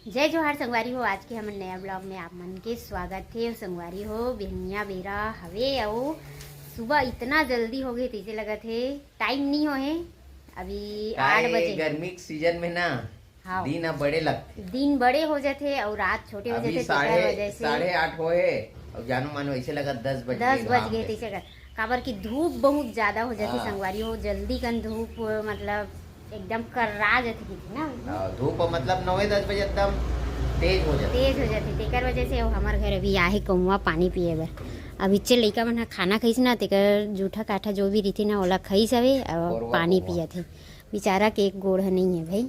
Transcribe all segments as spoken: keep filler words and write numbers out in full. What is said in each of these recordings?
जय जोहार संगवारी हो, आज के हमन नया ब्लॉग में आप मन के स्वागत हे। संगवारी हो, बिहनिया बेरा हवे अउ सुबह इतना जल्दी हो गए तैसे लगत हे, टाइम नहीं हो हे, अभी आठ बजे। गर्मी के सीजन में ना, हाँ। दिन अब बड़े लगथे। दिन बड़े हो जाथे अउ रात छोटे हो जाथे, तेकर वजह से। साढ़े आठ हो हे अउ जानो मानो ऐसे लगा दस बज दस बज गए तैसे कर, काबर कि धूप बहुत ज्यादा हो जाथे। हाँ। संगवारी हो, जल्दी कन धूप, मतलब एकदम कर्रा जाथे किथे ना। हाँ, धूप मतलब नौ दस बजे एकदम तेज हो जाथे। तेज हो जाथे, तेकर वजह से हमर घर अभी आहे कौआ पानी पिए बर। अभी चे लइका मन ह खाना खाइस ना, तेकर जूठा काठा जो भी रहिथे ना, ओला खाइस हवे अउ पानी पियत हे। बेचारा के एक गोड़ ह नहीं है भाई।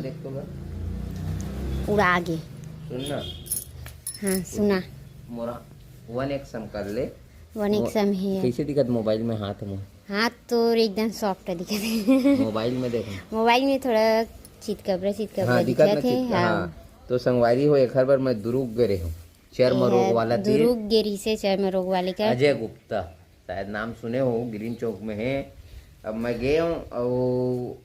देख तो मैं। उड़ा गे। सुन ना। हाँ, सुना। मोरा वन एक्सम कर ले। वन एक्सम है। कैसे दिखत मोबाइल में हाथ में? हाथ तो एकदम सॉफ्ट दिखत है। मोबाइल में देखो। मोबाइल में थोड़ा चितकबरा चितकबरा हाँ, दिखत दिखत ना है। चित-, हाँ। हाँ। तो संगवारी हो, एक हर बार मैं दुरुग गे रहे हूँ चर्म रोग वाला तीर। दुरुग गे रही से चर्म रोग वाले का। अजय गुप्ता, शायद नाम सुने हो, ग्रीन चौक में है। अब मैं गए हूँ और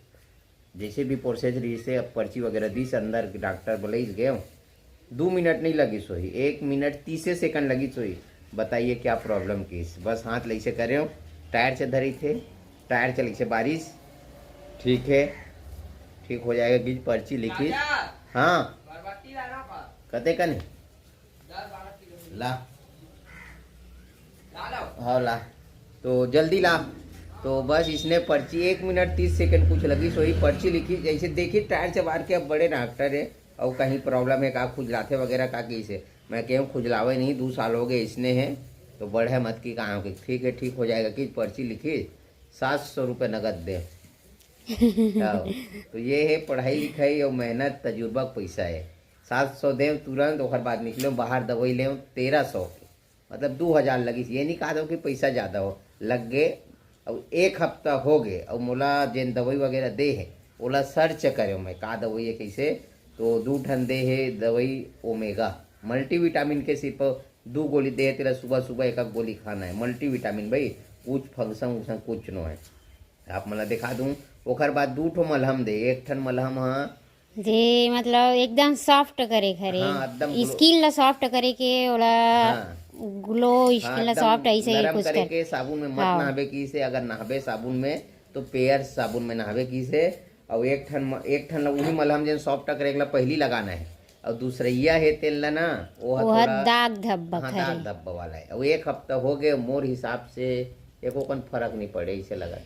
जैसे भी प्रोसेस रही से, अब पर्ची वगैरह दी से, अंदर डॉक्टर बुलाइस गए हूँ। दो मिनट नहीं लगी सोई, एक मिनट तीसे सेकंड लगी सोई। बताइए क्या प्रॉब्लम किस? बस हाथ लैसे करे हो, टायर से धरी थे, टायर चल से बारिश। ठीक है, ठीक हो जाएगा। गिज पर्ची लिखी। हाँ, कते का नहीं ला। हाँ, ला। तो जल्दी ला। तो बस इसने पर्ची, एक मिनट तीस सेकंड कुछ लगी, सोई पर्ची लिखी। जैसे देखी, टायर से बाहर के अब बड़े डॉक्टर है और कहीं प्रॉब्लम है का, खुजलाथे वगैरह का, कैसे? मैं कहूँ, खुजलावे नहीं, दो साल हो गए इसने है, तो बढ़े मत की कहाँ के। ठीक है, ठीक हो जाएगा कि पर्ची लिखी, सात सौ रुपये नगद दे। तो ये है पढ़ाई लिखाई और मेहनत, तजुर्बा के पैसा है। सात सौ देव तुरंत, ओकर बाद निकले बाहर, दवाई ले तेरह सौ के, मतलब दो हजार लगिस। ये नहीं कहा दो कि पैसा ज़्यादा हो, लग गए। अब एक हफ्ता हो गए, अब मोला जेन दवाई वगैरह दे है, ओला सर्च करे मैं का दवाई है, कैसे। तो दू ठन दे है दवाई, ओमेगा मल्टीविटामिन के, सिर्फ दू गोली दे है तेला, सुबह सुबह एक एक गोली खाना है। मल्टीविटामिन भाई, कुछ फंक्शन उंक्शन कुछ नो है। आप मन ला दिखा दूं, ओकर बाद दू ठो मलहम दे, एक ठन मलहम हा जे मतलब एकदम सॉफ्ट करे के हरे, हाँ, एकदम ग्लो। स्किन ला सॉफ्ट करे के, ओला हाँ। ग्लो, हाँ, स्किन ला एकदम सॉफ्ट ऐसे ही नरम कुछ करे कर। के, साबुन में मत हाँ। नहाबे की से, अगर नहाबे साबुन में तो पेयर साबुन में नहाबे की से। और एक ठन म-, एक ठन ला उही मलहम जेन सॉफ्ट करे के ला पहली लगाना है, और दूसरैया है तेल ला ना, वो ह ओह थोड़ा दाग धब्बा हाँ, करे। दाग धब्बा वाला है। और एक हफ्ता हो गए, मोर हिसाब से एको कन फर्क नहीं पड़े, इसे लगा।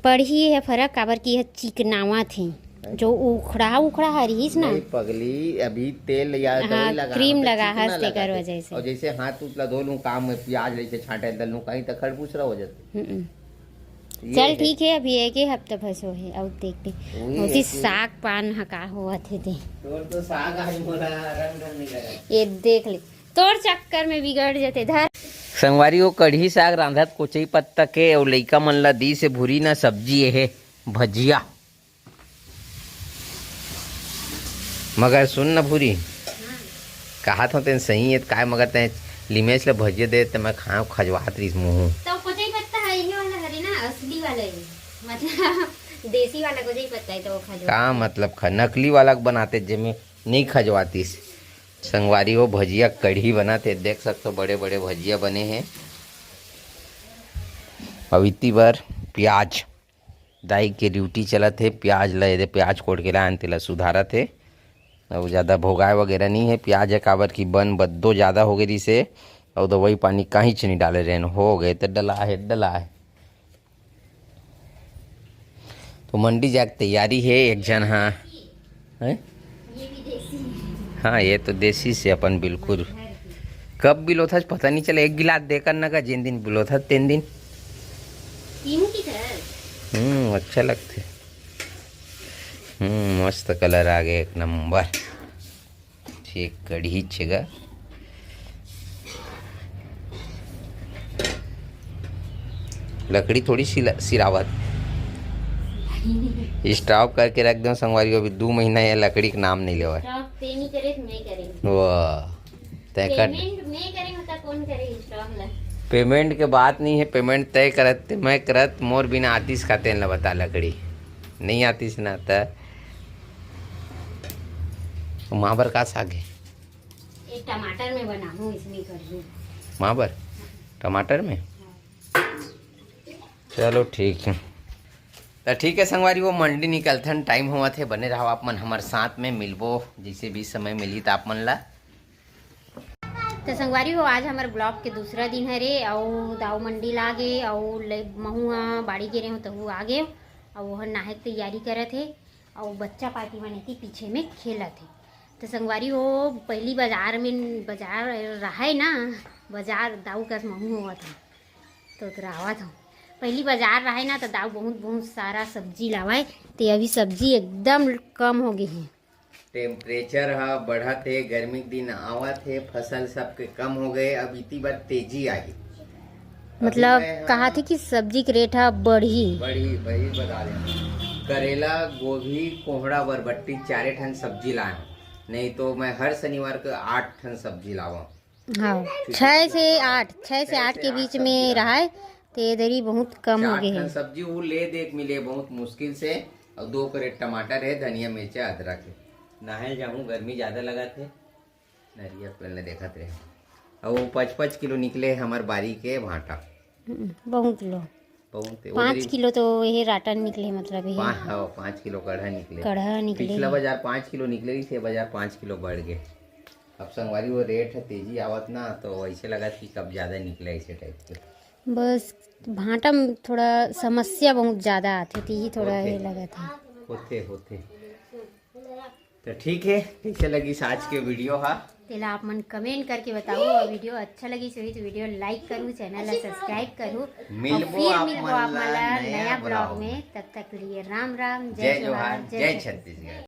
पड़ही है फर्क, काबर कि यह चिकनावत है, जो उखड़ा उखड़ा हरिस ना। नहीं पगली, अभी तेल या हाँ, दवाई लगा क्रीम हूँ, तो लगा चिकना हस, तेकर लगत है। वजह से। और जैसे हाथ उतला धो लूँ, काम में प्याज जैसे छांटे दल लूँ, कहीं तो खरबूसरा हो जाते। हम्म। ये चल है। ठीक है, अभी एक ही हफ्ता भसो है, अब देखते। वही उसी है कि साग पान ह का होवत है ते। तोर तो साग आज मोला रंग ढंग नहीं लगा। ये देख ले, तोर चक्कर में बिगड़ जते धर। संगवारी, वो कढ़ी साग रांधत कोचई पत्ता के, अउ लइका मन ला दी से भूरी ना सब्जी, ये है भजिया। मगर सुन न भूरी, हाँ। कहा था तेन सही है, काय मगर तें लिमेश ले भजिया दे, ते मैं खाऊं, खजवात रहीस मुंह। तो कोचई पत्ता है, ये वाला हरे ना, असली वाला है, मतलब देसी वाला कोचई पत्ता है, तो वो खजवात का है। मतलब ख-, नकली वाला के बनाते, जेमे नहीं खजवातीस। संगवारी हो, भजिया कढ़ी बनाते, देख सकते हो, बड़े बड़े भजिया बने हैं। अब इतनी बार प्याज दाई के ड्यूटी चलत हे, प्याज ल एदे प्याज कोड़ के लायन तेला सुधारत हे। अउ ज़्यादा भोगाए वगैरह नहीं है प्याज हे, काबर कि बन बद्दो ज़्यादा हो गए रिसे, अउ दवाई पानी काहीच नहीं डाले रहन, हो गए त डला हे, डला हे। तो मंडी जाके तैयारी हे, एक झन हा हैं? ये भी देसी है। हाँ, ये तो देसी से अपन बिल्कुल। कब बिलोथस पता नहीं चले, एक गिलास देकर न का, जिन दिन बिलोथस तेन दिन। पीहूं की तरह। हम्म, अच्छा लगते। हम्म, मस्त कलर आ गए, एक नंबर। ठीक, कढ़ी छेगा। लकड़ी थोड़ी सिला-, सिरावत। स्टॉप करके रख दो संगवारी, अभी दो महीना या लकड़ी के नाम नहीं लेवा। स्टॉप ते नहीं करे, मैं करे। वाह, तय कर। पेमेंट मैं करे, मतलब कौन करे स्टॉप ला? पेमेंट के बात नहीं है, पेमेंट तय करत ते मैं करत, मोर बिना आतिस का तेन ला बता लकड़ी। नहीं आतिस ना त। माँ बर का साग हे? एक टमाटर में बनाऊँ, इसमें कढ़ी। माँ बर टमाटर में। चलो ठीक है। तो ठीक है संगवारी, वो मंडी निकलथन, टाइम होवत हे, बने रहो आप मन हमर साथ में, मिलबो जैसे भी समय मिली तो आप मन ला। तो संगवारी हो, आज हमर ब्लॉग के दूसरा दिन हरे, अउ दाऊ मंडी ला गे, अउ ले-, महू ह बाड़ी गे रहे हो, तहू आ गे, अउ ओहर नहाए के तैयारी करत हे, अउ बच्चा पार्टी मन एती पीछे में खेलत हे। तो संगवारी हो, पहली बाजार में, बाजार रहे ना, बाजार दाऊ कस महू होवत हो, तो उतरावत हो। पहली बाजार रहे ना, तो दाऊ बहुत बहुत सारा सब्जी लावय, ते अभी सब्जी एकदम कम हो गई है। टेम्परेचर ह बढ़त हे, गर्मी के दिन आवत हे, फसल सबके कम हो गए, अब इति बार तेजी आही। मतलब कहा थे कि सब्जी के रेट ह बढ़ी। बढ़ी, वही बता दे। करेला, गोभी, कोहड़ा, बरबट्टी चारे ठन सब्जी लाए हूँ, नहीं तो मैं हर शनिवार को आठ ठन सब्जी लावा। हाँ, छः से आठ, छः से आठ के बीच में रहा है, तो ये दरी बहुत कम हो गए हैं। सब्जी वो ले देख मिले बहुत मुश्किल से, और दो करेट टमाटर है, धनिया, मिर्चा, अदरक है। नहाए जाऊँ, गर्मी ज़्यादा लगा थे, नरिया पेड़ ने देखत रहे। और वो पाँच पाँच किलो निकले हमार बारी के भाटा। बहुत लो। पाँच किलो तो ये राटन निकले, मतलब ये। हाँ, पाँच किलो कढ़ा निकले। कढ़ा निकले। पिछला बाजार पाँच किलो निकले, इसे बाजार पाँच किलो बढ़ गए। अब संगवारी वो रेट है, तेजी आवत ना, तो ऐसे लगा कि कब ज़्यादा निकले, ऐसे टाइप के। बस भाटा में थोड़ा समस्या बहुत ज़्यादा आती थी, थोड़ा ये लगा था। होते होते। तो ठीक है, कैसे लगी आज के वीडियो हा? तेला आप मन कमेंट करके बताओ, और वीडियो अच्छा लगी सही तो वीडियो लाइक करू, चैनल ला सब्सक्राइब करू। मिलबो फिर आप मिलबो आप मन ला नया ब्लॉग में। तब तक लिए राम राम, जय जोहार, जय छत्तीसगढ़।